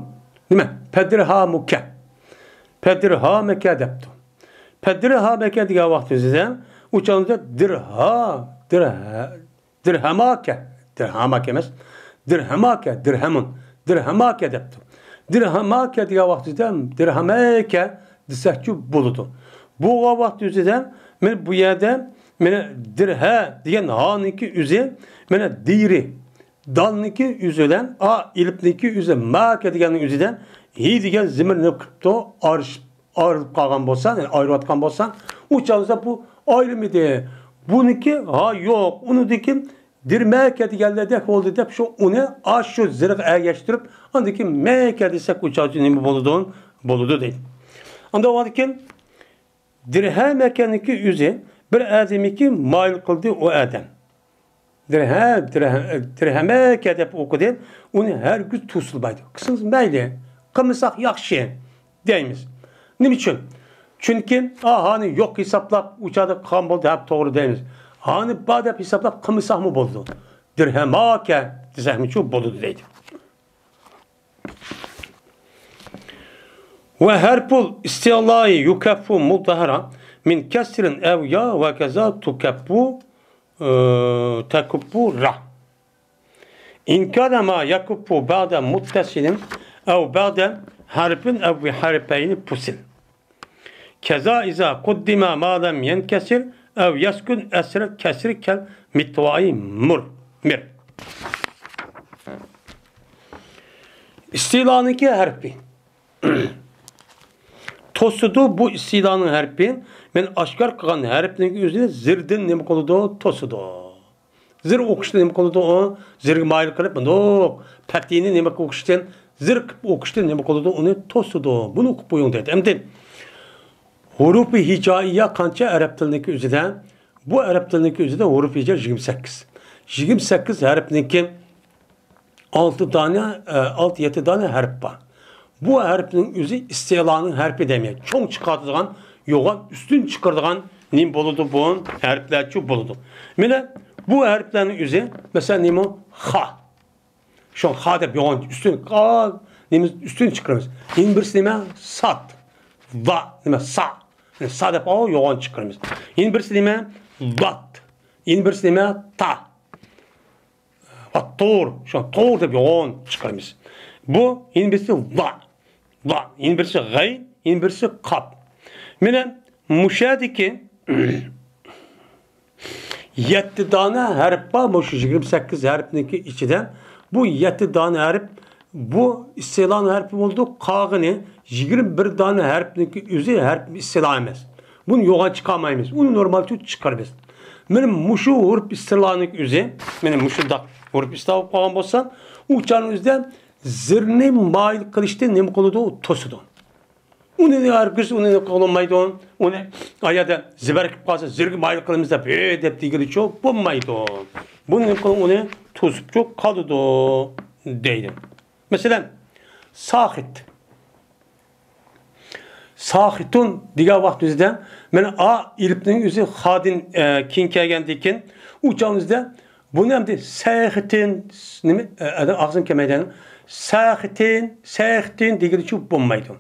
نېمە؟ پەدرىھامۇكە. پەدرىھامەكە دەپتۇ. پەدرىھامەكە دېگەن ۋاقتىمىزدا ئۇ چاغدا دىرھا، دىرھە، دىرھاماكە، دىرھاماكە ئەمەس، دىرھاماكە، دىرھەمۇن، دىرھاماكە دەپتۇ. دىرھاماكە دېگەن ۋاقتىدا دىرھامەكە دېسەكچۇ بولىدۇ. بولغان ۋاقتى ئۆزىدە مانا بۇ يەردە مانا دىرھە دېگەن ھانىڭكى ئۆزى مانا دىرى، دالنىڭكى ئۆزى بىلەن ئا ئېلىپنىڭكى ئۆزى ماكە دېگەننىڭ ئۆزىدە ھى دېگەن زېمىر نېمە قىپتۇ؟ ئارىشىپ ئايرىلىپ قالغان بولسا، يەنى ئايرىۋاتقان بولسا، ئۇ چاغدا بۇ ئايرىمىدى. بۇنىڭكى ھا يوق، ئۇنىڭدىكى دىرمەكە دېگەنلەردەك بولدى دەپ، شۇ ئۇنى ئاشۇ زىرغا ئەگەشتۈرۈپ، ئاندىن كېيىن مەكە دېسەك، ئۇ چاغدا نېمە بولىدۇ؟ بولىدۇ دەيدۇ. ئاندىن كېيىن دىرھەمەكەنىڭكى ئۆزى بىر ئادەمنىڭكى مايىل قىلدى ئۇ ئادەم. دىرھە، دىرھە، دىرھەمەكە دەپ ئوقۇدى. ئۇنى ھەرگىز توسۇلمايدۇ. قىلسىڭىز مەيلى، قىلمىساق ياخشى دەيمىز. نېمە ئۈچۈن؟ چۈنكى ئا ھانى يوق ھېسابلاپ، ئۇ چاغدا قىلغان بولدى، ھەپ توغرا دەيمىز. ھانى بار دەپ ھېسابلاپ قىلمىساقمۇ بولىدۇ. دىرھەماكە دېسەكمۇچۇ بولىدۇ دەيدۇ. ۋە ھەرپۇل ئىستىئلائى يۇكەففۇ مۇددەھەرا مىن كەسرىن ئەۋ يا ۋە كەزا تۇكەففۇ، ئى، تەكۇففۇ را. ئىن كانە ما يەكۇففۇ بەدە مۇتتەسىلىن ئەۋ بەدە ھەرپىن ئەۋ ھەرپەينى پۇسىل. كەزا ئىزا قۇددىمە ما لەم يەنكەسىر ئەۋ يەسكۇن ئەسرەل كەسرى كەل مىتۋائى مۇر، مىر. ئىستىلانىڭكى ھەرپى. توسىدۇ بۇ ئىستىلانىڭ ھەرپى. مەن ئاشكار قىلغان ھەرپنىڭ ئۆزىنى زىردىن نېمە قىلىدۇ؟ توسىدۇ. زىر ئوقۇشتا نېمە قىلىدۇ ئۇ؟ زىرگە مايىل قىلىپ، مۇنداق پەتىنى نېمە ئوقۇشتىن، زىر قىلىپ ئوقۇشتىن نېمە قىلىدۇ؟ ئۇنى توسىدۇ. بۇنى ئوقۇپ قويۇڭ دەيدۇ. ئەمدى ھۇرۇپى ھىجائىيە قانچە ئەرەب تىلىنىڭكى ئۆزىدە؟ بۇ ئەرەب تىلىنىڭكى ئۆزىدە ھۇرۇپى ھىجا يىگىرمە سەككىز. يىگىرمە سەككىز ھەرپنىڭكى ئالتە دانە، ئە، ئالتە، يەتتە دانە ھەرپ بار. بۇ ھەرپنىڭ ئۆزى ئىستىلانىڭ ھەرپى دەيمەن. چوڭ چىقارتىدىغان، يوغان ئۈستۈن چىقىرىدىغان نېمە بولىدۇ؟ بۇ ھەرپلەرچۇ بولىدۇ. مانا بۇ ھەرپلەرنىڭ ئۆزى، مەسىلەن، نېمە؟ خا. شۇ خا دەپ يوغان ئۈستۈن، خا، نېمە؟ ئۈستۈن چىقىرىمىز. يەنە بىرسى نېمە؟ سات. لا، نېمە؟ سا. سا دەپ ئاۋۇ يوغان چىقىرىمىز. يەنە بىرسى نېمە؟ دات. يەنە بىرسى نېمە؟ تا. ۋە تۇر، شۇ تۇر دەپ يوغان چىقىرىمىز. بۇ يەنە بىرسى لا، لا، يەنە بىرسى غەي، يەنە بىرسى قاپ. مانا مۇشۇ يەردىكى يەتتە دانە ھەرپ بار، مۇشۇ يىگىرمە سەككىز ھەرپنىڭكى ئىچىدە. بۇ يەتتە دانە ھەرپ، بۇ ئىستىلان ھەرپى بولدى، قالغىنى يىگىرمە بىر دانە ھەرپنىڭكى ئۆزى ھەرپ ئىستىلا ئەمەس. بۇنى يوغان چىقارمايمىز. ئۇنى نورمال تۇتۇپ چىقىرىمىز. مانا مۇشۇ ھۇرۇپ ئىستىلانىڭ ئۆزى، مانا مۇشۇنداق ھۇرۇپ ئىستىلا بولۇپ قالغان بولسا، ئۇ چاغنىڭ ئۆزىدە زىرنى مايىل قىلىشتىن نېمە قىلىدۇ؟ توسىدۇ. ئۇنى ھەرگىز ئۇنى قىلالمايدۇ. ئۇنى ئايەردە زىبەر كېلىپ قالسا، زىرگە مايىل قىلىمىز دەپ، ھە دەپ دېگىلىچۇ بولمايدۇ. بۇنى نېمە قىلىڭ؟ ئۇنى توسۇپچۇ قالىدۇ دەيدۇ. مەسىلەن، ساخىت. ساخىتۇن دېگەن ۋاقتىمىزدا، مانا ئا ئېلىپنىڭ ئۆزى خادىن، ئە، كېيىن كەلگەندىن كېيىن، ئۇ چاغىمىزدا بۇنى ئەمدى سەخىتىن، نېمە، ئە، ئادەم ئاغزىم كەلمەيدۇ. سەخىتىن، سەخىتىن دېگىلىچۇ بولمايدۇ.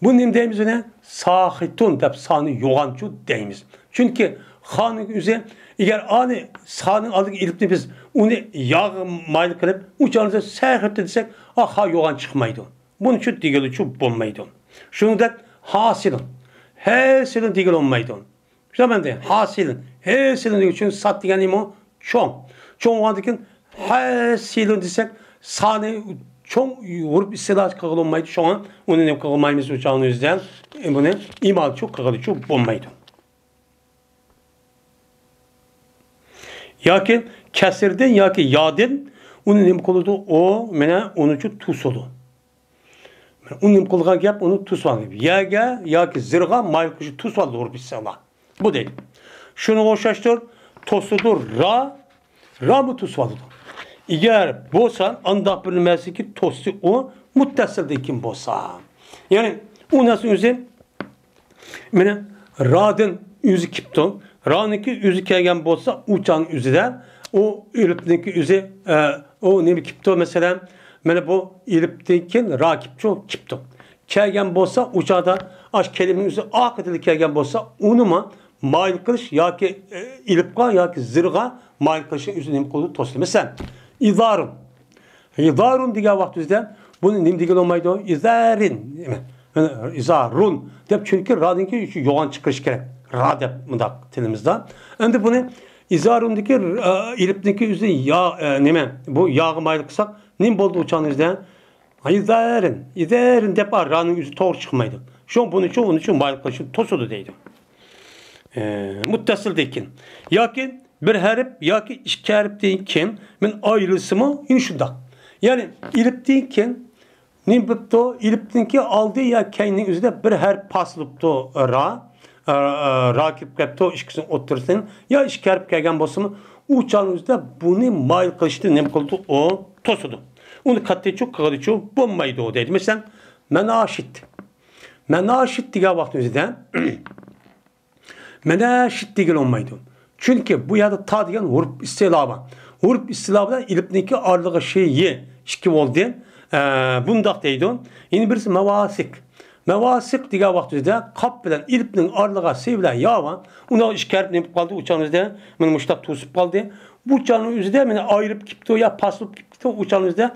بۇ نېمە دەيمىز ئۇنى؟ ساخىتۇن دەپ سانى يوغانچۇ دەيمىز. چۈنكى خانىڭ ئۆزى، ئەگەر ئانى سانىڭ ئالدىغا ئېلىپنى بىز ئۇنى ياغ مايىل قىلىپ، ئۇ چاغدا سەخىتۇن دېسەك، ئا خا يوغان چىقمايدۇ. بۇنى شۇ دېگىلىچۇ بولمايدۇ. شۇنىڭدەك ھاسىلۇن، ھەسىلۇن دېگىلى بولمايدۇ. شۇنداق ئەمدى ھاسىلۇن، ھەسىلۇن دېگىلى ئۈچۈن سات دېگەن نېمە؟ چوڭ. چوڭ بولغاندىن كېيىن ھەسىلۇن دېسەك، سانى چوڭ ھۇرۇپ ئىستىلا قىلغىلى بولمايدۇ. شۇڭا ئۇنى نېمە قىلغىلى بولمايمىز، ئۇ چاغنىڭ ئۆزىدە بۇنى ئىمالچۇ قىلغىلىچۇ بولمايدۇ. ياكى كەسىردىن ياكى يادىن ئۇنى نېمە قىلىدۇ؟ ئۇ مانا ئۇنىچۇ توسىدۇ. ئۇنى نېمە قىلغان گەپ؟ ئۇنى توسۇۋالغان گەپ. يەگە ياكى زىرغا مايىل قىلىشنى توسۇۋالدى ھۇرۇپ ئىستىلا. بۇ دەيدۇ. شۇنىڭغا ئوخشاشتۇر. توسىدۇ را، رامۇ توسۇۋالىدۇ. ئەگەر بولسا، ئانداق بىر نېمىسىكى توستى ئۇ مۇتتەسىلدىن كېيىن بولسا. يەنى ئۇ نەرسە ئۆزى مانا رادىن ئۆزى كېپتۇ. رانىڭكى ئۆزى كەلگەن بولسا، ئۇ چاغنىڭ ئۆزىدە ئۇ ئېلىپنىڭكى ئۆزى، ئە، ئۇ نېمە كېپتۇ؟ مەسىلەن، مانا بۇ ئېلىپتىن كېيىن را كېپچۇ، كېپتۇ. كەلگەن بولسا، ئۇ چاغدا ئاش كەلىمىنىڭ ئۆزى ئارقىدىن كەلگەن بولسا، ئۇنىمۇ مايىل قىلىش ياكى، ئە، ئېلىپقا ياكى زىرغا مايىل قىلىشنى ئۆزى نېمە قىلىدۇ؟ توسىدۇ. مەسىلەن، ئىزارۇن. ئىزارۇن دېگەن ۋاقىت ئۆزىدە بۇنى نېمە دېگىلى بولمايدۇ؟ ئىزارىن. ئىزارۇن دەپ، چۈنكى رانىڭكى يوغان چىقىرىش كېرەك. را دەپ مۇنداق تىلىمىزدا. ئەمدى بۇنى ئىزارۇندىكى، ئە، ئېلىپنىڭكى ئۆزى يا، ئە، نېمە؟ بۇ ياغا مايىل قىلساق، نېمە بولدى ئۇ چاغنىڭ ئۆزىدە؟ ئىزارىن، ئىزارىن دەپ رانىڭ ئۆزى توغرا چىقمايدۇ. شۇڭا بۇنى ئۈچۈن، ئۇنى ئۈچۈن مايىل قىلىشنى توسىدۇ دەيدۇ. ئە، مۇتتەسىلدىن كېيىن. ياكى بىر ھەرپ ياكى ئىككى ھەرپتىن كېيىن مەن ئايرىلسىمۇ، يەنە شۇنداق. يەنى ئېلىپتىن كېيىن نېمە بوپتۇ؟ ئېلىپتىنكى ئالدى يا كەينىنىڭ ئۆزىدە بىر ھەرپ پاسىل بوپتۇ، را، ئە، ئە، را كىرىپ كەپتۇ، ئىككىسىنىڭ ئوتتۇرىسىدىن يا ئىككى ھەرپ كەلگەن بولسىمۇ، ئۇ چاغنىڭ ئۆزىدە بۇنى مايىل قىلىشتىن نېمە قىلىدۇ؟ ئۇ توسىدۇ. ئۇنى قەتئىيچۇ قىلغىلىچۇ بولمايدۇ دەيدۇ. مەسىلەن، مەناشىت. مەناشىت دېگەن ۋاقىت ئۆزىدە مەنەشىت دېگىلى بولمايدۇ. چۈنكى بۇ يەردە تا دېگەن ھۇرۇپ ئىستىلا بار. ھۇرۇپ ئىستىلا بىلەن ئېلىپنىڭكى ئارىلىقى شېيى ئىككى بولدى. ئە، بۇنداق دەيدۇ. يەنە بىرسى مەۋاسىق. مەۋاسىق دېگەن ۋاقتىمىزدا قاپ بىلەن ئېلىپنىڭ ئارىلىقىدا سى بىلەن يا بار. ئۇنىڭ ئىككى ھەرپ نېمە قىلىپ قالدى؟ ئۇ چاغنىڭ ئۆزىدە مانا مۇشۇنداق توسۇپ قالدى. بۇ چاغنىڭ ئۆزىدە مانا ئايرىپ كېتىپتۇ يا پاسلىپ كېتىپتۇ. ئۇ چاغنىڭ ئۆزىدە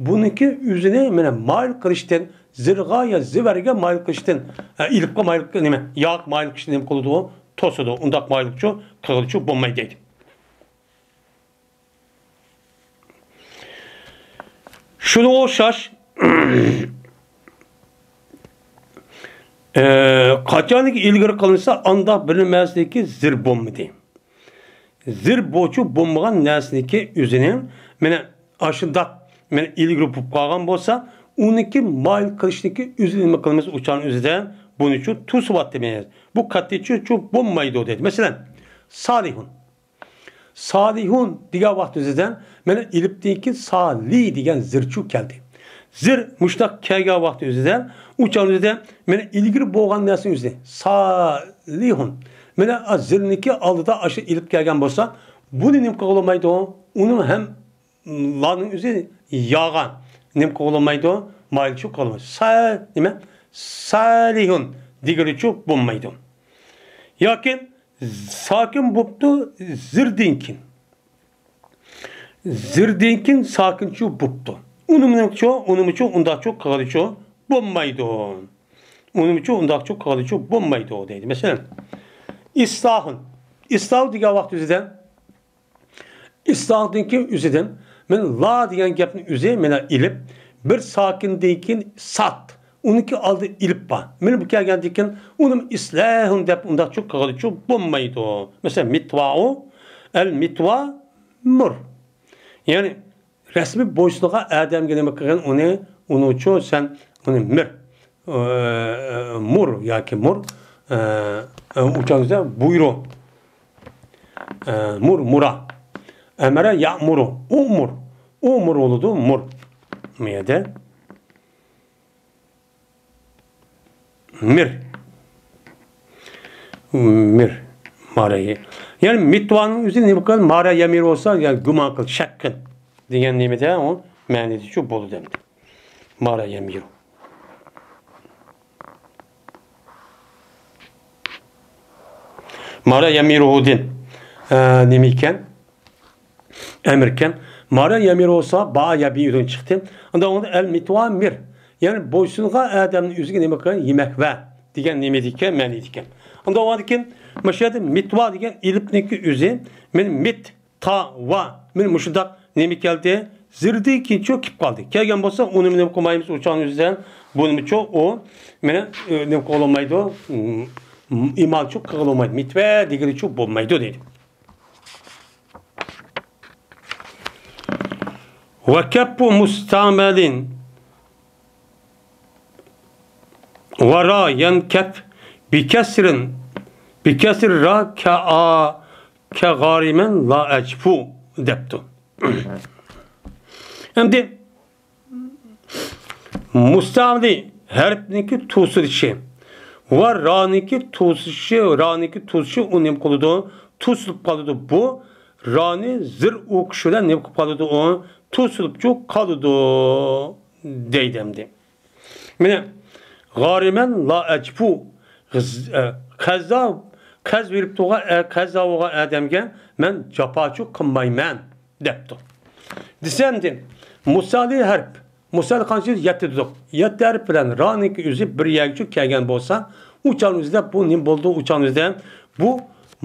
بۇنىڭكى ئۆزىنى مانا مايىل قىلىشتىن، زىرغا يا زىۋەرگە مايىل قىلىشتىن، ئە، ئېلىپقا مايىل، نېمە، ياغا مايىل قىلىشتىن نېمە قىلىدۇ؟ توسىدۇ. ئۇنداق مايىلچۇ قىلغىلىچۇ بولمايدۇ دەيدۇ. شۇنىڭغا ئوخشاش، ئە، قاچانكى ئىلگىرى قىلىنسا، ئانداق بىر نېمىسىدىكى زىر بولمىدى. زىر بوچۇ بولمىغان نەرسىنىڭكى ئۆزىنى، مانا، ئاشۇنداق، مانا، ئىلگىرى بولۇپ قالغان بولسا، ئۇنىڭكى مايىل قىلىشنىڭكى ئۆزىنى نېمە قىلىمىز؟ ئۇ چاغنىڭ ئۆزىدە بۇنىچۇ توسۇۋاتىمىز. بۇ قەتئىيچۇ بولمايدۇ دەيدۇ. مەسىلەن، سالىھۇن. سالىھۇن دېگەن ۋاقىت ئۆزىدە، مانا، ئېلىپتىن كېيىن سالى دېگەن زىرچۇ كەلدى. زىر مۇشۇنداق كەلگەن ۋاقىت ئۆزىدە، ئۇ چاغنىڭ ئۆزىدە، مانا، ئىلگىرى بولغان نەرسىنىڭ ئۆزى. سالىھۇن. مانا، ئا، زىرنىڭكى ئالدىدا ئاشۇ ئېلىپ كەلگەن بولسا، بۇنى نېمە قىلغىلى بولمايدۇ؟ ئۇنىڭ ھەم لانىڭ ئۆزى ياغا نېمە قىلغىلى بولمايدۇ؟ مايىلچۇ قىلغىلى بولمايدۇ. سا-، نېمە؟ سالىھۇن دېگىلىچۇ بولمايدۇ. ياكى ساكىن بوپتۇ زىردىن كېيىن. زىردىن كېيىن ساكىنچۇ بوپتۇ. ئۇنىمۇچۇ، ئۇنىمۇچۇ ئۇنداقچۇ قىلغىلىچۇ بولمايدۇ. ئۇنىمۇچۇ ئۇنداقچۇ قىلغىلىچۇ بولمايدۇ دەيدۇ. مەسىلەن، ئىسلاھۇن. ئىسلاھۇ دېگەن ۋاقىت ئۆزىدە ئىسلاھدىن كېيىن ئۆزىدىن، مانا لا دېگەن گەپنى ئۆزى مانا ئېلىپ، بىر ساكىندىن كېيىن سات، ئۇنىڭكى ئالدى ئېلىپ بار. مانا بۇ كەلگەندىن كېيىن ئۇنى ئىسلاھۇن دەپ ئۇنداقچۇ قىلغىلىچۇ بولمايدۇ. مەسىلەن، مىتۋائۇ، ئەل مىتۋا، مۇر. يەنى رەسمىي بويسۇنغان ئادەمگە نېمە قىلغىن ئۇنى، ئۇنىچۇ سەن ئۇنى مىر. ئە، مۇر ياكى مۇر، ئە، ئە، ئۇچانىزدا بۇيرۇ. ئە، مۇر، مۇرا. ئەمەرە يەمۇرۇ. ئۇمۇر. ئۇمۇر بولىدۇ، مۇر. بۇ يەردە. مىر. مىر. مارا يە-، يەنى مىتۋانىڭ ئۆزى نېمە قىلغان؟ مارا يەمىر بولسا، يەنى گۇمان قىل، شەك قىل دېگەن نېمىدە ئۇ مەنىدىچۇ بولىدۇ ئەمدى. مارا يەمىرۇ. مارا يەمىرۇدىن، ئە، نېمە ئىكەن؟ ئەمىر ئىكەن. مارا يەمىرۇ بولسا، با يەبىرۇدىن چىقتى. ئاندىن ئۇندا ئەل مىتۋا مىر. يەنى بويسۇنغان ئادەمنى ئۆزىگە نېمە قىلغان؟ يېمەك ۋە دېگەن نېمە ئىكەن؟ مەنىدىكەن. ئاندىن ئۇنىڭدىن كېيىن مۇشۇ يەردە مىتۋا دېگەن ئېلىپنىڭكى ئۆزى، مەن مىت تا ۋا مانا مۇشۇنداق نېمە كەلدى؟ زىردىن كېيىنچۇ كېلىپ قالدى. كەلگەن بولسا، ئۇنى نېمە قىلمايمىز، ئۇ چاغنىڭ ئۆزىدە بۇنىمۇچۇ ئۇ، مانا، ئى، نېمە قىلالمايدۇ؟ م-، ئىمالچۇ قىلغىلى بولمايدۇ. مىتۋە دېگىلىچۇ بولمايدۇ دېدى. وكف مستعمل ورا ينكف بكسر، بكسر را كا-، كغارم لا أجف دەپتۇ. ئەمدى مۇستەئمىلى ھەرپنىڭكى توسۇلۇشى ۋە رانىڭكى توسۇلۇشى، رانىڭكى توسۇلۇشى ئۇ نېمە قىلىدۇ؟ توسۇلۇپ قالىدۇ. بۇ رانى زىر ئوقۇش بىلەن نېمە قىلىپ قالىدۇ ئۇ؟ توسۇلۇپچۇ قالىدۇ دەيدۇ ئەمدى. مانا، غارىمەن لا ئەجفۇ. غىز-، ئە، قەزا، قەز بېرىپ تۇرغان، ئە، قەزا بولغان ئادەمگە مەن جاپاچۇ قىلمايمەن دەپتۇ. دېسەمدى، مۇسالى ھەرپ. مۇسالى قانچە؟ يەتتە دېدۇق. يەتتە ھەرپ بىلەن رانىڭكى ئۆزى بىر يەرگىچۇ كەلگەن بولسا، ئۇ چاغنىڭ ئۆزىدە بۇ نېمە بولىدۇ؟ ئۇ چاغنىڭ ئۆزىدە بۇ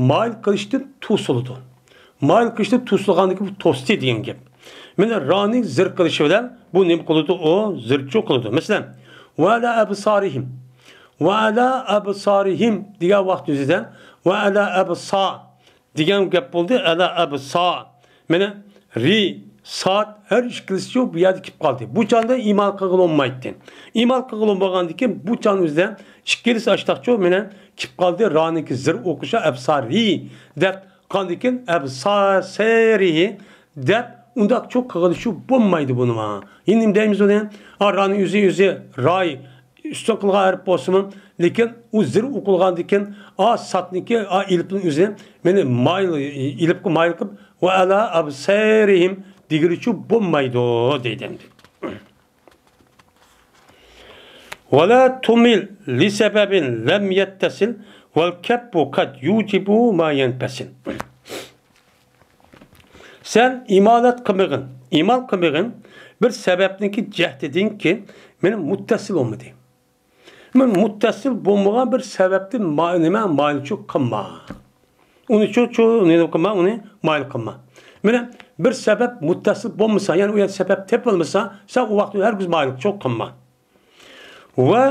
مايىل قىلىشتىن توسۇلىدۇ. مايىل قىلىشتىن توسۇلغاندىكى بۇ توستى دېگەن گەپ. مانا رانى زىر قىلىشى بىلەن بۇ نېمە قىلىدۇ؟ ئۇ زىرچۇ قىلىدۇ. مەسىلەن، ۋەئەلە ئەبسارىھىم. ۋەئەلە ئەبسارىھىم دېگەن ۋاقىت ئۆزىدە ۋەئەلە ئەبسا دېگەن گەپ بولدى. ئەلە ئەبسا. مانا رى، ساد ھەر ئىككىلىسىچۇ بۇ يەردە كېلىپ قالدى. بۇ چاغدا ئىمال قىلغىلى بولمايتتى. ئىمال قىلغىلى بولمىغاندىكىن بۇ چاغنىڭ ئۆزىدە ئىككىلىسى ئاشتاقچۇ مانا كېلىپ قالدى. رانىڭكى زىر ئوقۇشى ئەبسارى دەپ قاندىكىن ئەبساسىرىھى دەپ ئۇنداقچۇ قىلغىلىچۇ بولمايدۇ بۇنىما. يەنە نېمە دەيمىز ئۇنى؟ ئا، رانىڭ ئۆزى، ئۆزى راي ئۈستۈن قىلغان ھەرپ بولسىمۇ، لېكىن ئۇ زىر ئوقۇلغاندىكىن، ئا، ساتنىكى، ئا، ئېلىپنىڭ ئۆزى مانا مايىل، ئېلىپقا مايىل قىلىپ، ۋەئەلە ئەبسارىھىم دېگىلىچۇ بولمايدۇ دەيدۇ ئەمدى. ۋەلا تۇمىل لىسەبەبىن لەم يەتتەسىل ۋەل كەپپۇ قەد يۇجىبۇ ما يەنپەسىل. سەن ئىمالەت قىلمىغىن، ئىمال قىلمىغىن بىر سەۋەبنىڭكى جەھىتىدىنكى مانا مۇتتەسىل بولمىدى. مانا مۇتتەسىل بولمىغان بىر سەۋەبتىن ما-، نېمە، مايىلچۇ قىلما. ئۇنى چۇ، چۇ، نېمە قىلما، ئۇنى مايىل قىلما. مانا بىر سەۋەب مۇتتەسىل بولمىسا، يەنى ئۇ يەردە سەۋەب تېپىلمىسا، سەن ئۇ ۋاقىتتا ھەرگىز مايىلچۇ قىلما. ۋە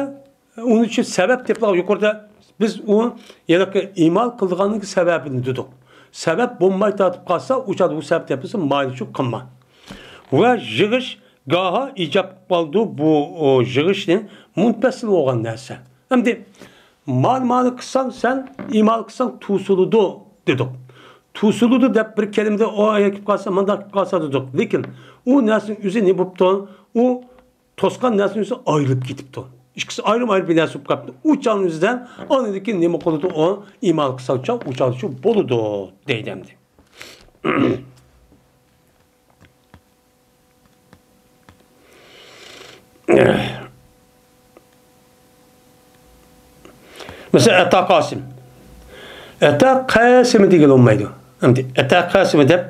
ئۇنىڭ ئۈچۈن سەۋەب تېپىلغان يۇقىرىدا بىز ئۇ ھېلىقى ئىمال قىلغاننىڭ سەۋەبىنى دېدۇق. سەۋەب بولماي تارتىپ قالسا، ئۇ چاغدا بۇ سەۋەب تېپىلسا، مايىلچۇ قىلما. ۋە يىغىش گاھا ئىجاب قىلىدۇ، بۇ، ئۇ، يىغىشنى مۇنپەسىل بولغان نەرسە. ئەمدى مال، مالنى قىلساڭ سەن، ئىمال قىلساڭ توسۇلىدۇ دېدۇق. توسۇلىدۇ دەپ بىر كەلىمىدە ئۇ ئايەت كېلىپ قالسا، مۇنداق كېلىپ قالسا دېدۇق. لېكىن ئۇ نەرسىنىڭ ئۆزى نېمە بوپتۇ؟ ئۇ توسقان نەرسىنىڭ ئۆزى ئايرىلىپ كېتىپتۇ. ئىككىسى ئايرىم-ئايرىم بىر نەرسە بولۇپ قاپتۇ. ئۇ چاغنىڭ ئۆزىدە ئاندىن كېيىن نېمە قىلىدۇ؟ ئۇ ئىمال قىلساڭچە ئۇ چاغدىچۇ بولىدۇ دەيدۇ ئەمدى. مەسىلەن، ئەتا قاسىم. ئەتا قەسىمى دېگىلى بولمايدۇ. ئەمدى ئەتا قەسىمى دەپ،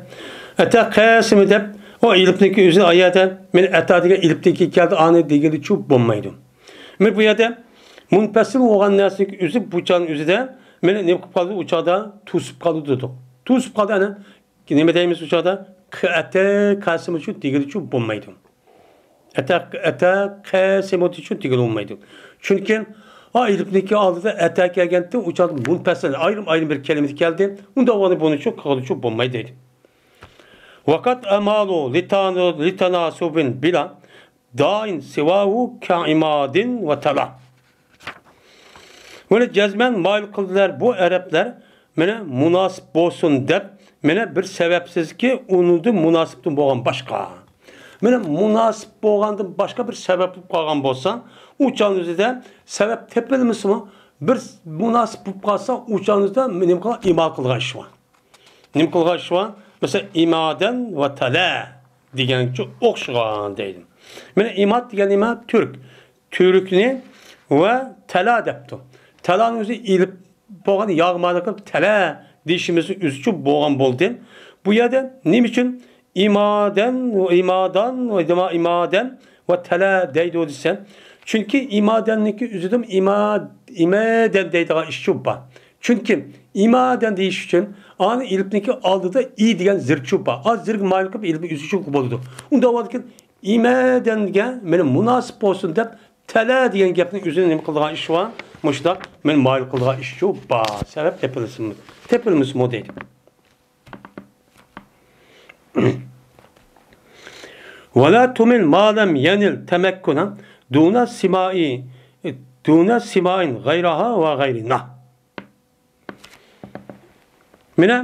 ئەتا قەسىمى دەپ، ئۇ ئېلىپنىڭكى ئۆزى ئايەتە، مەن ئەتا دېگەن ئېلىپتىكى كەلدى، ئانى دېگىلىچۇ بولمايدۇ. مەن بۇ يەردە مۇنپەسىل بولغان نەرسىنىڭكى ئۆزى بۇ چاغنىڭ ئۆزىدە مېنى نېمە قىلىپ قالدى؟ ئۇ چاغدا توسۇپ قالدى دېدۇق. توسۇپ قالدى، ئەنە نېمە دەيمىز ئۇ چاغدا؟ ئەتە قەسىمىچۇ دېگىلىچۇ بولمايدۇ. ئەتە، ئەتە قەسىمۇتىچۇ دېگىلى بولمايدۇ. چۈنكى ئا ئېلىپنىڭكى ئالدىدا ئەتە كەلگەنتى، ئۇ چاغدا مۇنپەسىل، ئايرىم-ئايرىم بىر كەلىمىدە كەلدى. ئۇندا ئۇنى بۇنىچۇ قىلغىلىچۇ بولمايدۇ دەيدۇ. ۋەقەت ئەمالۇ لىتانۇ، لىتاناسۇبىن بىلا دائىن سىۋاھۇ كەئىمادىن ۋە تالا. مانا جەزمەن مايىل قىلدىلەر بۇ ئەرەبلەر، مانا مۇناسىپ بولسۇن دەپ، مانا بىر سەۋەبسىزكى ئۇنىڭدىن مۇناسىپتىن بولغان باشقا. مانا مۇناسىپ بولغاندىن باشقا بىر سەۋەب بولۇپ قالغان بولسا، ئۇ چاغنىڭ ئۆزىدە سەۋەب تېپىلمىسىمۇ، بىر مۇناسىپ بولۇپ قالسا، ئۇ چاغنىڭ ئۆزىدە نېمە قىلغان؟ ئىمال قىلغان ئىش بار. نېمە قىلغان ئىش بار؟ مەسىلەن، ئىمادەن ۋە تەلە دېگەنگە ئوخشىغان دەيدۇ. مانا ئىماد دېگەن نېمە؟ تۈرك. تۈركنى ۋە تەلا دەپتۇ. تەلانىڭ ئۆزى ئېلىپ بولغان ياغمالىقى تەلە دېيىشىمىزنىڭ ئۆزىچۇ بولغان بولدى. بۇ يەردە نېمە ئۈچۈن ئىمادەن، ئىمادان، ئىمادەن ۋە تەلە دەيدۇ دېسە، چۈنكى ئىمادەننىڭكى ئۆزىدىمۇ ئىما-، ئىمەدەن دەيدىغان ئىشچۇ بار. چۈنكى ئىمادەن دېيىش ئۈچۈن ئانى ئېلىپنىڭكى ئالدىدا ئى دېگەن زىرچۇ بار. ئا زىرگە مايىل قىلىپ ئېلىپنى ئۈزۈشۈپ بولىدۇ. ئۇنداق بولغاندىكىن ئىمادەنگە مېنىڭ مۇناسىپ بولسۇن دەپ تەلە دېگەن گەپنىڭ ئۆزىنى نېمە قىلىدىغان ئىش بار؟ مۇشۇنداق مېنى مايىل قىلىدىغان ئىشچۇ بار. سەۋەب تېپىلسىمۇ، تېپىلمىسىمۇ دەيدۇ. ۋەلا تۇمىل مالەم يەنىل تەمەككۇنەن دۇنە سىمائى، دۇنە سىمائىن غەيراھا ۋە غەيرىنا. مېنى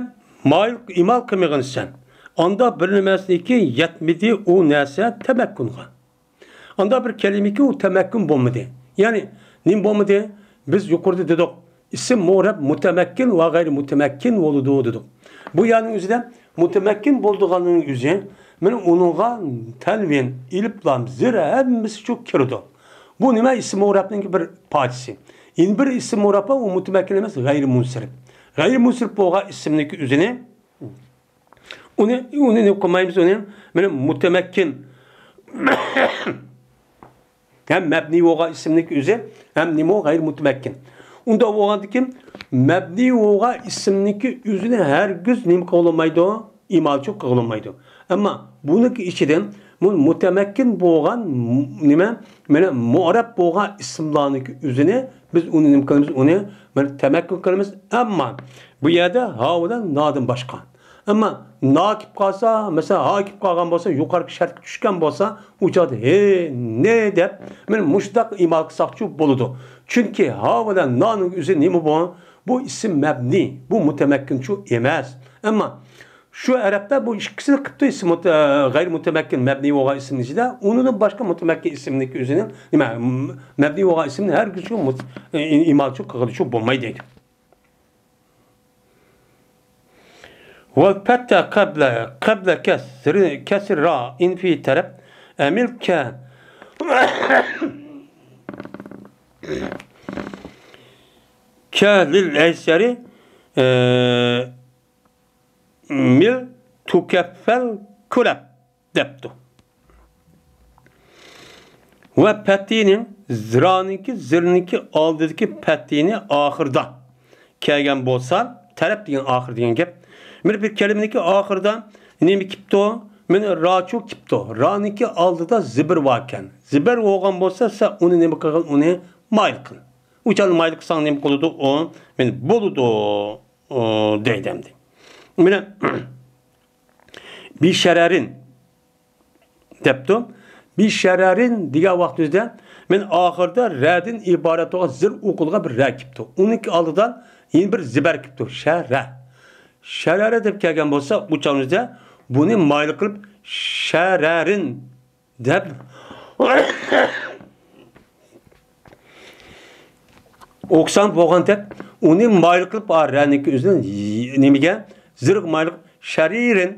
مايىل ئىمال قىلمىغىنسەن. ئاندا بىر نېمەسىنىڭكى يەتمىدى ئۇ نەرسە تەمەككۇنغا. ئاندا بىر كەلىمىكى ئۇ تەمەككۇن بولمىدى. يەنى نېمە بولمىدى؟ بىز يۇقىرىدا دېدۇق، ئىسىم مۇئرەب مۇتەمەككىن ۋە غەيرى مۇتەمەككىن بولىدۇ دېدۇق. بۇ يەرنىڭ ئۆزىدە مۇتەمەككىن بولىدىغاننىڭ ئۆزى، مانا ئۇنىڭغا تەنۋىن، ئېلىپلام، زىر ھەممىسى شۇ كىرىدۇ. بۇ نېمە؟ ئىسىم مۇئرەبنىڭكى بىر پارچىسى. يەنە بىر ئىسىم مۇئرەب بار، ئۇ مۇتەمەككىن ئەمەس، غەيرىي مۇنسەرىپ. غەيرىي مۇنسەرىپ بولغان ئىسىمنىڭكى ئۆزىنى ئۇنى، ئۇنى نېمە قىلمايمىز ئۇنى؟ مانا مۇتەمەككىن ھەم مەبنىي بولغان ئىسىمنىڭكى ئۆزى، ھەم نېمە، غەيرىي مۇتەمەككىن. ئۇنداق بولغاندىكىن مەبنىي بولغان ئىسىمنىڭكى ئۆزىنى ھەرگىز نېمە قىلغىلىمايدۇ؟ ئىمالچۇ قىلغىلىمايدۇ. ئەمما بۇنىڭكى ئىچىدىن بۇ مۇتەمەككىن بولغان م-، نېمە، مانا مۇئرەب بولغان ئىسىملارنىڭكى ئۆزىنى بىز ئۇنى نېمە قىلىمىز؟ ئۇنى بىر تەمەككۇن قىلىمىز. ئەمما بۇ يەردە ھا بىلەن نادىن باشقا. ئەمما نا كېلىپ قالسا، مەسىلەن، ھا كېلىپ قالغان بولسا، يۇقىرىقى شەرتكە چۈشكەن بولسا، ئۇ چاغدا ھې، نې دەپ، مانا مۇشۇنداق ئىمال قىلساقچۇ بولىدۇ. چۈنكى ھا بىلەن نانىڭ ئۆزى نېمە بۇ؟ بۇ ئىسىم مەبنىي، بۇ مۇتەمەككىنچۇ ئەمەس. ئەمما شۇ ئەرەبتە بۇ ئىككىسىنى قىپتۇ، ئىسىم مۇت-، غەيرىي مۇتەمەككىن، مەبنىي بولغان ئىسىمنىڭ ئىچىدە، ئۇنىڭدىن باشقا مۇتەمەككىن ئىسىمنىڭكى ئۆزىنىڭ نېمە، مەبنىي بولغان ئىسىمنى ھەرگىزچۇ مۇت-، ئىمالچۇ قىلغىلىچۇ بولمايدۇ دەيدۇ. ۋەل پەتتە قەبلە، قەبلە كەسرى، كەسرى را ئىنفى تەرەپ، ئەمىل كە، كە لىل ئەيسەرى، ئە، مىل تۇكەففەل كۇلەپ. دەپتۇ. ۋە پەتھىنىڭ زىرانىڭكى، زىرنىڭكى ئالدىدىكى پەتھىنى ئاخىرىدا كەلگەن بولسا، تەرەپ دېگەن ئاخىر دېگەن گەپ. مانا بىر كەلىمىنىڭكى ئاخىرىدا نېمە كېپتۇ؟ مانا راچۇ كېپتۇ. رانىڭكى ئالدىدا زىبىر باركەن. زىبىر بولغان بولسا، سەن ئۇنى نېمە قىلغىن؟ ئۇنى مايىل قىل. ئۇ چاغدا مايىل قىلساڭ نېمە قىلىدۇ؟ ئۇ مانا بولىدۇ، ئۇ دەيدۇ ئەمدى. مانا بىشەرەرىن دەپتۇ. بىشەرەرىن دېگەن ۋاقتىمىزدا مەن ئاخىرىدا رەدىن ئىبارەت بولغان زىر ئوقۇلغان بىر رە كېپتۇ. ئۇنىڭكى ئالدىدا يەنە بىر زىبەر كېپتۇ. شەرە. شەرەرە دەپ كەلگەن بولسا، ئۇ چاغىمىزدا بۇنى مايىل قىلىپ شەرەرىن دەپ ئوقۇسام بولغاندەك، ئۇنى مايىل قىلىپ، ئا، رەنىڭكى ئۆزىنى نېمىگە؟ زىرغا مايىل قىلىپ، شەرىرىن،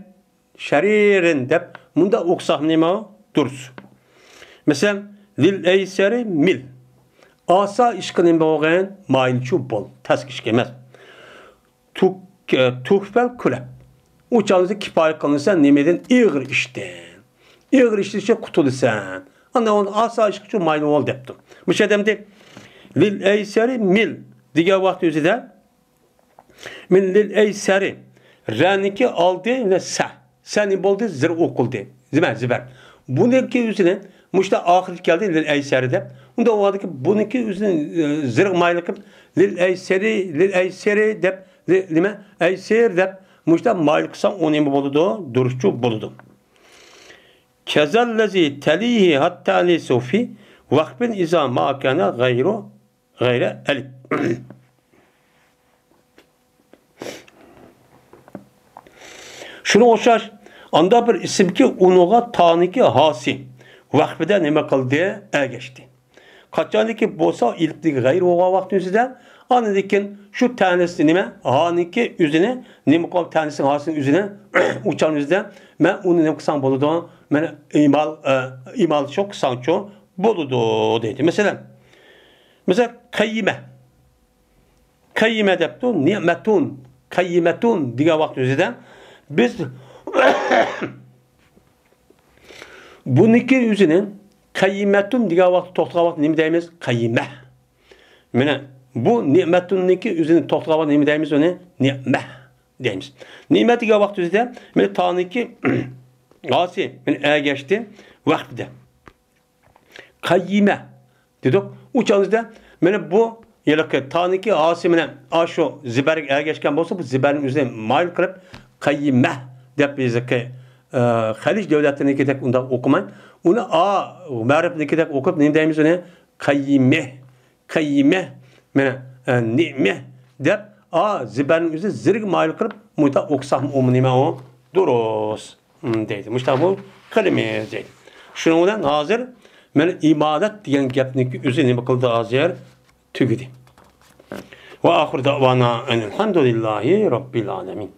شەرىرىن دەپ مۇنداق ئوقۇساق نېمە دۇرۇس؟ مەسىلەن، لىل ئەيسەرى مىل. ئاسا ئىشقا نېمە بولغىن؟ مايىلچۇ بول. تەسكە ئىشقا ئەمەس. تۇك-، تۇھفەل كۈلەپ. ئۇ چاغدا كىپايە قىلىنىسەن نېمىدىن؟ ئېغىر ئىشتىن. ئېغىر ئىشتىن قۇتۇلىسەن. ئاندىن ئاسا ئىشقىچۇ مايىل بول دەپتۇ. مۇشۇ ئادەمدە لىل ئەيسەرى مىل دېگەن ۋاقىت ئۆزىدە مىن لىل ئەيسەرى. رەنىكى ئالدى بىلەن سە. سە نېمە بولدى؟ زىر ئوقۇلدى. زىمە، زىبەر. بۇنىڭكى ئۆزىنى مۇشتا ئاخىرى كەلدى، لىل ئەيسەرى دەپ. ئۇنداق بولغاندىكى بۇنىڭكى ئۆزىنى، ئە، زىرغا مايىل قىلىپ، لىل ئەيسەرى، لىل ئەيسەرى دەپ، لى-، نېمە؟ ئەيسىر دەپ مۇشتا مايىل قىلساڭ ئۇ نېمە بولىدۇ؟ دۇرۇسچۇ بولىدۇ. كەزەللەزى تەلىيھى ھەتتەنىسۇ فى ۋەقفىن ئىزا ما كان غەيرۇ غەيرە ئەلىپ. شۇنىڭغا ئوخشاش، ئاندا بىر ئىسىمكى ئۇنىڭغا تانىكى ھاسى ۋەقپىدە نېمە قىلدى؟ ئەگەشتى. قاچانكى بولسا ئېلىپتىكى غەير بولغان ۋاقتىمىزدا، ئاندىن كېيىن شۇ تەنىسى نېمە؟ ھانىكى ئۆزىنى نېمە قىلغان؟ تەنىسى ھاسىنىڭ ئۆزىنى ئۇچان ئۆزىدە مەن ئۇنى نېمە قىلساڭ بولىدۇ؟ مەن ئىمال، ئە، ئىمالچۇ قىلساڭچۇ بولىدۇ دەيدۇ. مەسىلەن، مەسىلەن، قەييىمە. قەييىمە دەپتۇ، نېمەتۇن. قەييىمەتۇن دېگەن ۋاقىت ئۆزىدە بىز بۇنىڭكى ئۆزىنى قەييىمەتۇن دېگەن ۋاقىت، توختىغان ۋاقىت نېمە دەيمىز؟ قەييىمە. مانا بۇ نىئمەتۇننىڭكى ئۆزىنى توختىغان نېمە دەيمىز ئۇنى؟ نىئمە دەيمىز. نىئمە دېگەن ۋاقىت ئۆزىدە، مانا تانىڭكى ھاسى، مانا ئەگەشتى ۋەقپىدە. قەييىمە دېدۇق. ئۇ چاغدا مانا بۇ ھېلىقى تانىڭكى ھاسى مانا ئاشۇ زىبەرگە ئەگەشكەن بولسا، بۇ زىبەرنى ئۆزىنى مايىل قىلىپ، قەييىمە دەپ يېزىقى، ئە، خەلىج دۆلەتلىرىنىڭكىدەك ئۇنداق ئوقۇماي، ئۇنى ئا مەرىپنىڭكىدەك ئوقۇپ، نېمە دەيمىز ئۇنى؟ قەييىمە، قەييىمە، مانا، ئە، نىئمە دەپ، ئا زىبەرنىڭ ئۆزى زىرگە مايىل قىلىپ، مۇنداق ئوقۇساقمۇ ئۇمۇ نېمە ئۇ؟ دۇرۇس. ھىم، دەيدۇ. مۇشۇنداق بۇ قىلىمىز دەيدۇ. شۇنىڭ بىلەن ھازىر مانا ئىمالەت دېگەن گەپنىڭكى ئۆزى نېمە قىلدى ھازىر؟ تۈگىدى. ۋە ئاخىر دەۋانا ئەنىلھەمدۇلىللاھى رەببىل ئالەمىن.